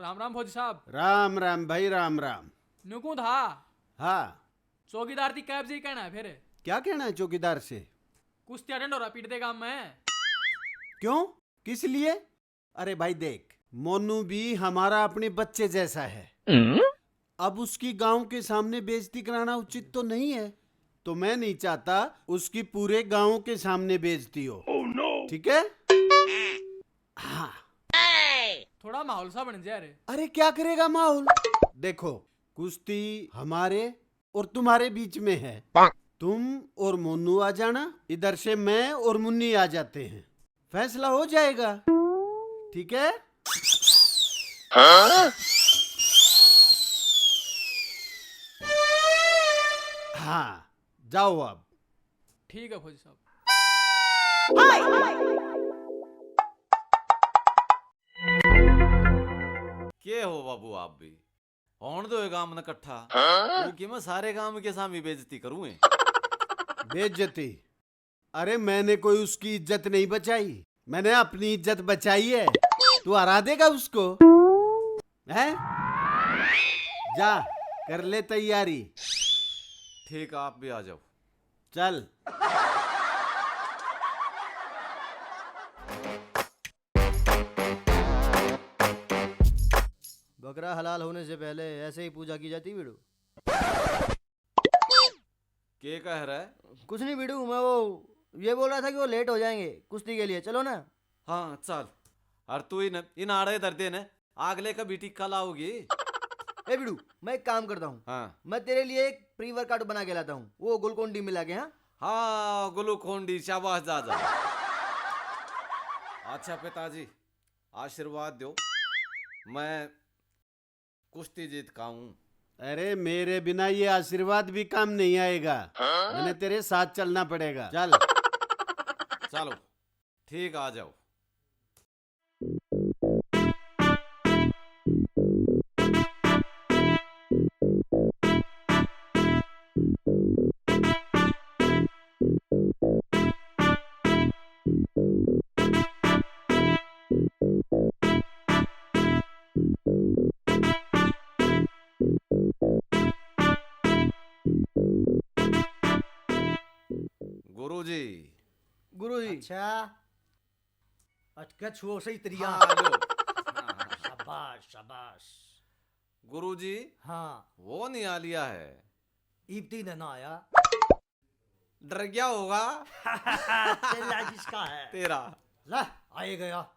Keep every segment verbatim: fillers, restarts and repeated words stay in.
राम राम फौजी साहब। राम राम भाई, राम राम। नुकूं था। हाँ। चौकीदार ती कैब जी कहना है फिर। क्या कहना है चौकीदार से? कुश्तिया ढंडोरा पीट देगा मैं। क्यों? किस लिए? अरे भाई देख, मोनू भी हमारा अपने बच्चे जैसा है। अब उसकी गांव के सामने बेइज्जती कराना उचित तो नहीं है, तो मैं नहीं चाहता उसकी पूरे गांव के सामने बेइज्जती हो। ठीक है? हाँ। थोड़ा माहौल सा बन जाए रे। अरे क्या करेगा माहौल? देखो, कुश्ती हमारे और तुम्हारे बीच में है। तुम और मोनू आ जाना, इधर से मैं और मुन्नी आ जाते हैं, फैसला हो जाएगा। ठीक है? हाँ, जाओ अब। ठीक है फौजी साहब। के हो बाबू, आप भी होण दो गांव ने इकट्ठा। वो कि मैं सारे गांव के सामने बेइज्जती करूं है? बेइज्जती? अरे मैंने कोई उसकी इज्जत नहीं बचाई, मैंने अपनी इज्जत बचाई है। तू हरा देगा उसको, हैं? जा, कर ले तैयारी। ठीक, आप भी आ जाओ। चल। बकरा हलाल होने से पहले ऐसे ही पूजा की जाती, वीरू? के कह रहा है? कुछ नहीं वीरू, मैं वो ये बोल रहा था कि वो लेट हो जाएंगे कुश्ती के लिए, चलो ना। हाँ चल। और तू इन इन आड़े धर दे ने, अगले का भी टिक्का लाओगी। ए वीरू, मैं एक काम करता हूँ। हाँ। मैं तेरे लिए एक प्री वर्कआउट बना के लाता हूँ, वो ग्लूकोन डी मिला के। हाँ, हाँ, ग्लूकोन डी, शाबाश दादा। अच्छा पिताजी, आशीर्वाद दो, मैं कुश्ती जीत का हूँ। अरे मेरे बिना ये आशीर्वाद भी काम नहीं आएगा। हाँ? मैंने तेरे साथ चलना पड़ेगा। चल। चलो, ठीक, आ जाओ। गुरु जी। गुरु जी। अच्छा। अटके छुओ सही तरिया। हाँ, लो। हाँ, हाँ। शाबाश, शाबाश। गुरु जी। हाँ। वो नहीं आ लिया है। इब्ती ने ना आया। डर गया होगा। चेला किसका है? तेरा। ला, आए गया।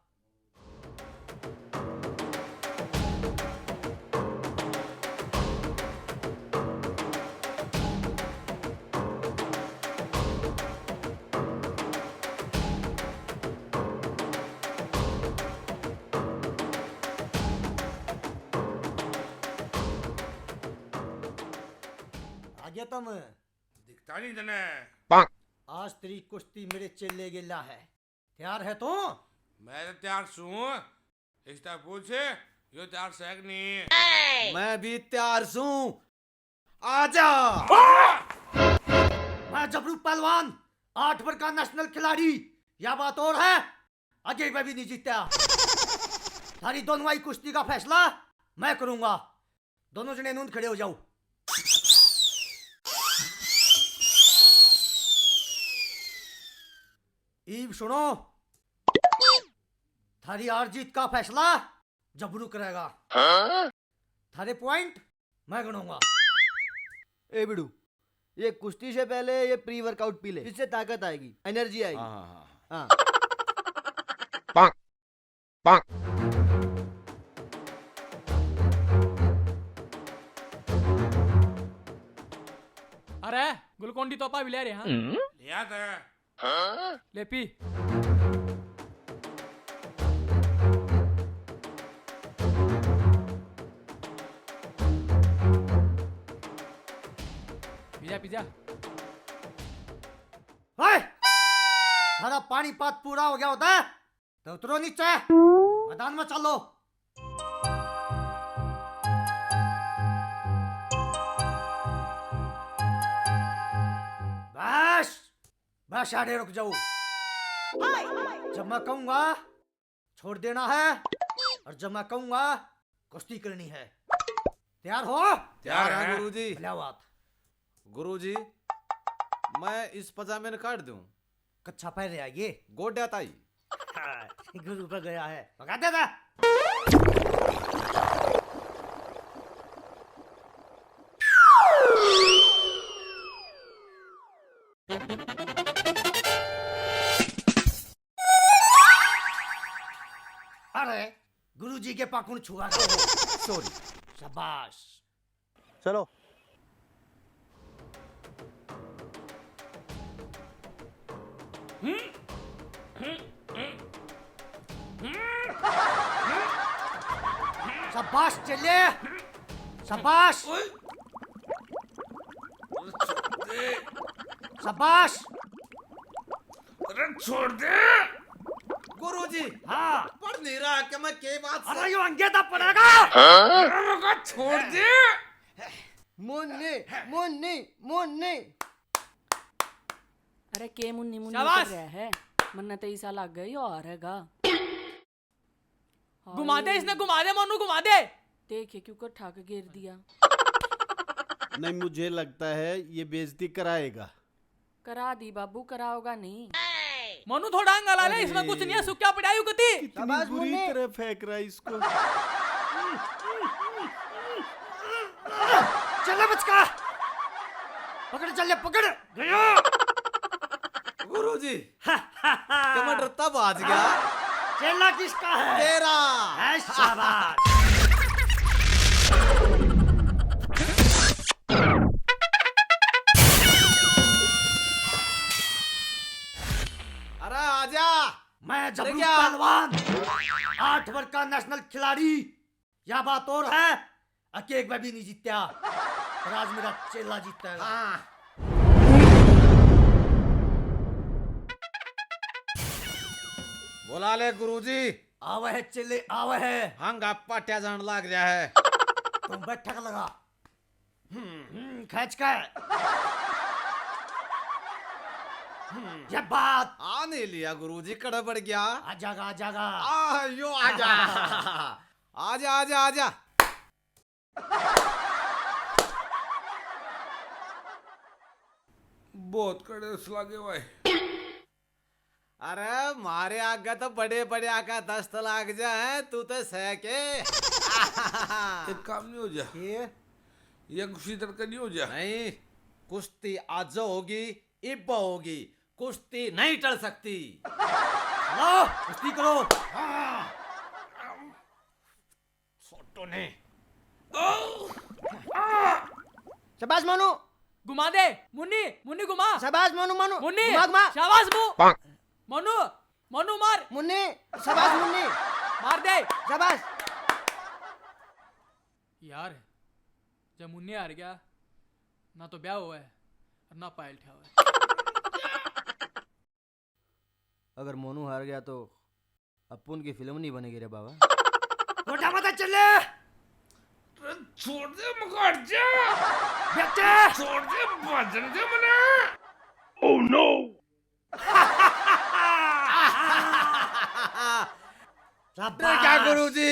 आ गया तुम? दिखता नहीं तने। आज तेरी कुश्ती मेरे चेले गेला है। तैयार है तू? मैं तो तैयार सूं। इसका पूछ, यो तैयार सै कि नहीं? मैं भी तैयार सूं। आजा। मैं जबरू पहलवान, आठ बार का नेशनल खिलाड़ी, या बात और है, अजय पे भी नहीं जीता। थारी दोनों आई कुश्ती का फैसला मैं करूंगा। दोनों जने नूंद खड़े हो जाओ। ईब सुनो, थारी हार जीत का फैसला जबरू करेगा। हाँ? थारे पॉइंट मैं गणूंगा। ए बिड़ू, ये कुश्ती से पहले ये प्री वर्कआउट पी ले, इससे ताकत आएगी, एनर्जी आएगी। हाँ, हाँ, हाँ। हाँ। अरे, ग्लूकोन डी तो आपा भी ले रहे हैं। लिया था। ले पी। पी जा, पी जा। ओए! थारा पानी पात पूरा हो गया होता है तो उतरो नीचे, मैदान में चलो। बस, बस, आड़े रुक जाओ। जब मैं कहूंगा, छोड़ देना है, और जब मैं कहूंगा, कुश्ती करनी है। तैयार हो? तैयार है गुरुजी। क्या बात। गुरुजी, मैं इस पजामे ने काट दूं? कच्छा पहन रहा ये। गोड्या ताई। गुरु पे गया है, भगा दे दे। अरे, गुरुजी के पाखुन छुआ। सॉरी। शाबाश। चलो। शाबाश चेले, शाबाश। शाबाश। अरे छोड़ दे। गुरुजी। हाँ। पढ़ नहीं रहा कि मैं के बात से अरे यो अंगे तो पड़ेगा। अरे मका छोड़ दे। मुन्नी, मुन्नी, मुन्नी। अरे के मुन्नी मुन्नी शाबाश। कर रहा है? मन्ने तो ऐसा लग गया यो हारेगा। घुमा दे इसने, घुमा दे मोनू, घुमा दे। देखे क्यों कर ठाक घेर दिया। नहीं, मुझे लगता है ये बेइज्जती कराएगा। करा दी बाबू, कराओगा नहीं। मोनू थोड़ा अंगल आ ले, इसमें कुछ नहीं है, सुक्या पड़ा यू कती। कितनी शाबाश बुरी मुन्नी। तरह फेंक रहा है इसको। चल ले बचका, पकड़, चल ले, पकड़। गया। गुरुजी, टमाटर तब आज गया। चेला किसका है? तेरा। है, शाबाश। अरे आजा। मैं जबरू क्या? पहलवान, आठ वर्ग का नेशनल खिलाड़ी। या बात और है, अकेक में भी नहीं जीत्या, पर आज मेरा चेला जीता है। हाँ। बुला ले गुरुजी। आवे है चेले, आवे है। हंगा पाट्या जान लाग रहा है। तुम बैठक लगा। हम्म, खींच के। ये बात। आ नहीं लिया गुरुजी, कड़ा बढ़ गया। आ जागा, आ जागा। आ, यो आ जा। आ जा, आ जा, आ जा। बहुत कड़े लागे भाई। अरे, मारे आगे तो बड़े बड़े आका दस्त लाग जा है, तू तो सह के। एक काम नहीं हो जा। ये? ये कुश्ती तड़का नहीं हो जा। नहीं, कुश्ती आज होगी, इब्बा होगी, कुश्ती नहीं टल सकती। लो, कुश्ती करो। हाँ। सोटो ने। शाबाश मोनू। घुमा दे। मुन्नी, मुन्नी घुमा। शाबाश मोनू, मोनू। मुन्नी। घुमा, घुमा। शाबाश मु-, मोनू, मोनू मार। मुन्नी, शाबाश मुन्नी। मार दे। शाबाश। यार, जब मुन्नी हार गया, ना तो ब्याह हुआ है और ना पायल ठा हुआ है। अगर मोनू हार गया तो अपुन की फिल्म नहीं बनेगी रे बाबा। गोटा मत चले। अरे छोड़ दे, मगाड़ जा। बेटे। छोड़ दे, भजन दे मने। Oh no। शाबाश। क्या गुरुजी?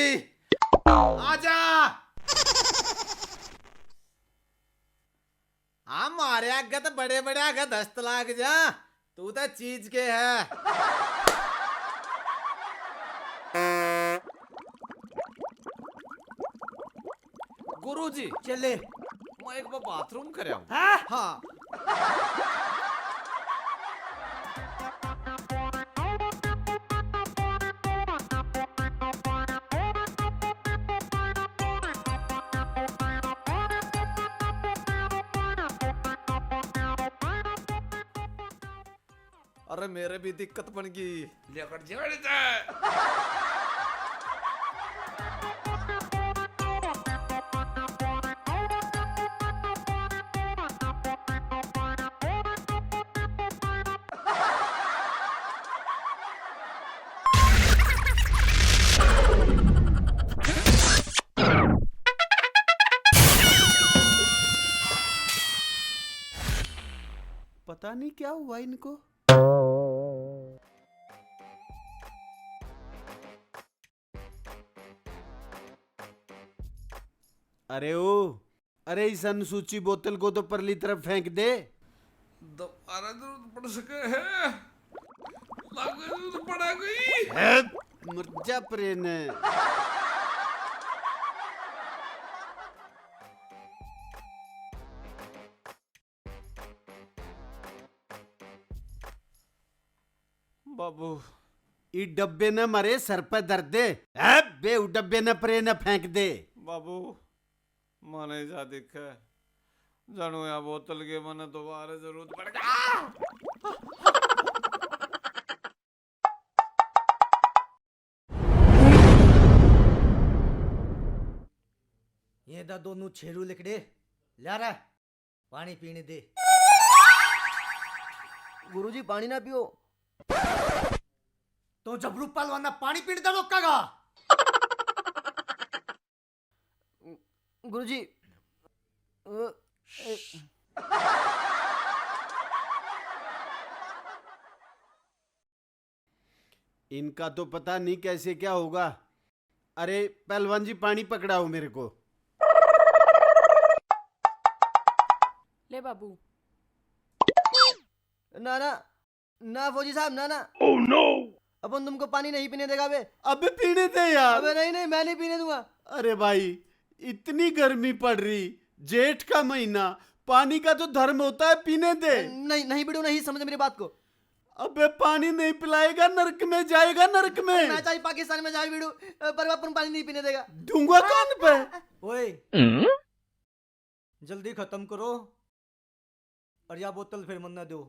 आजा। हाँ, मारे आगे तो बड़े बड़े आगे दस्त लाग जा। तू तो चीज के है। गुरुजी, चले। मैं एक बार बाथरूम कर आऊं। हाँ? हाँ। अरे मेरे भी दिक्कत बन गई। लेकर जड़ दे। पता नहीं क्या हुआ इनको। अरे ओ, अरे इस अनुसूची बोतल को तो परली तरफ फेंक दे। दोबारा जरूरत पड़ सके है। लागू जरूरत पड़ा गई। है, मर जा परे ने। बाबू। ई डब्बे ने मारे सर पे धर दे। है, बे उ डब्बे ने परे ने फेंक दे। बाबू, मने जा दिखे। जानू या बोतल के मने दोबारा जरूरत पड़ गई। ये दा दोनों छेरू लिकड़े, ल्या रे, पानी पीने दे। गुरुजी, पानी ना पियो। तो जबरू पहलवान ना पानी पीने दे रोकेगा? गुरुजी, अ, अ, इनका तो पता नहीं कैसे क्या होगा। अरे पहलवान जी, पानी पकड़ाओ मेरे को। ले बाबू। ना, ना, ना फौजी साहब, ना, ना। Oh no! अपन तुमको पानी नहीं पीने देगा बे। अबे पीने दे यार। अबे नहीं, नहीं, मैं नहीं पीने दूंगा। अरे भाई, इतनी गर्मी पड़ रही, जेठ का महीना, पानी का तो धर्म होता है, पीने दे। नहीं, नहीं बिड़ू, नहीं समझ मेरी बात को। अबे पानी नहीं पिलाएगा, नरक में जाएगा, नरक में। ना चाहे पाकिस्तान में जाए बिड़ू, पर अपन पानी नहीं पीने देगा। दूंगा कान पे। ओए, जल्दी खत्म करो और या बोतल फिर मन्ना दो।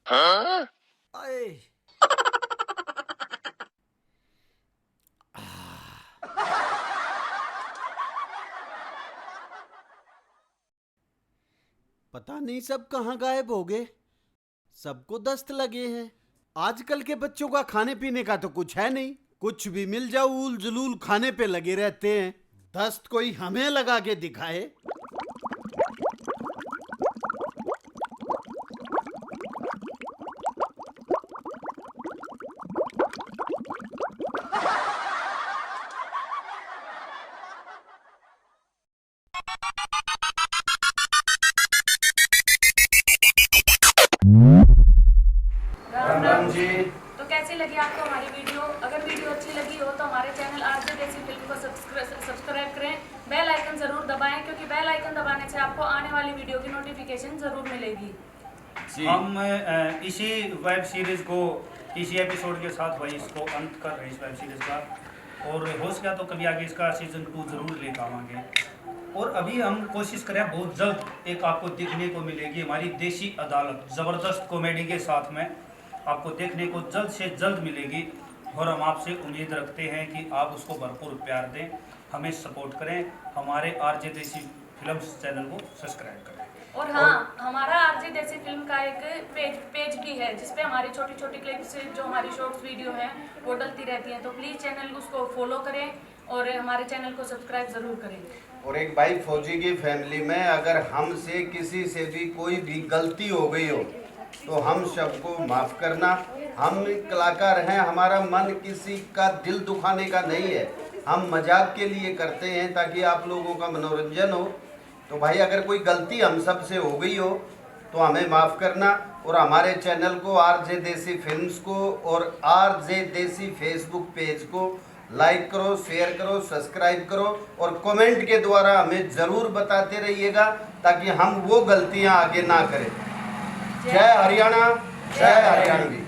हाँ? आए। पता नहीं सब कहाँ गायब हो गए। सबको दस्त लगे हैं। आजकल के बच्चों का खाने पीने का तो कुछ है नहीं, कुछ भी मिल जाओ, उल जलूल खाने पे लगे रहते हैं। दस्त कोई हमें लगा के दिखाए। राम राम जी। तो कैसी लगी आपको हमारी वीडियो? अगर वीडियो अच्छी लगी हो तो हमारे चैनल आरजे देसी फिल्म को सब्सक्राइब करें, बेल आइकन जरूर दबाएं, क्योंकि बेल आइकन दबाने से आपको आने वाली वीडियो की नोटिफिकेशन जरूर मिलेगी। जी। हम अ, इसी वेब सीरीज को इसी एपिसोड के साथ भाई इसको अंत कर रहे हैं इस वेब सीरीज का, और हो सका तो कभी आगे इसका सीजन टू जरूर लेकर आवांगे। और अभी हम कोशिश करें, बहुत जल्द एक आपको देखने को मिलेगी हमारी देसी अदालत, जबरदस्त कॉमेडी के साथ में आपको देखने को जल्द से जल्द मिलेगी। और हम आपसे उम्मीद रखते हैं कि आप उसको भरपूर प्यार दें, हमें सपोर्ट करें, हमारे आरजे देसी फिल्म्स चैनल को सब्सक्राइब करें। और हाँ, और हमारा आरजे देसी फिल्म का एक पेज पेज भी है, जिसपे हमारी छोटी छोटी क्लिप्स, जो हमारी शॉर्ट्स वीडियो हैं, वो डलती रहती हैं। तो प्लीज चैनल उसको फॉलो करें और हमारे चैनल को सब्सक्राइब जरूर करें। और एक भाई, फौजी की फैमिली में अगर हमसे किसी से भी कोई भी गलती हो गई हो तो हम सबको माफ करना। हम कलाकार हैं, हमारा मन किसी का दिल दुखाने का नहीं है, हम मजाक के लिए करते हैं ताकि आप लोगों का मनोरंजन हो। तो भाई, अगर कोई गलती हम सब से हो गई हो तो हमें माफ करना, और हमारे चैनल को, आरजे देसी फिल्म्स को और आरजे देसी फेसबुक पेज को लाइक करो, शेयर करो, सब्सक्राइब करो और कमेंट के द्वारा हमें जरूर बताते रहिएगा ताकि हम वो गलतियां आगे ना करें। जय हरियाणा, जय हरियाणवी।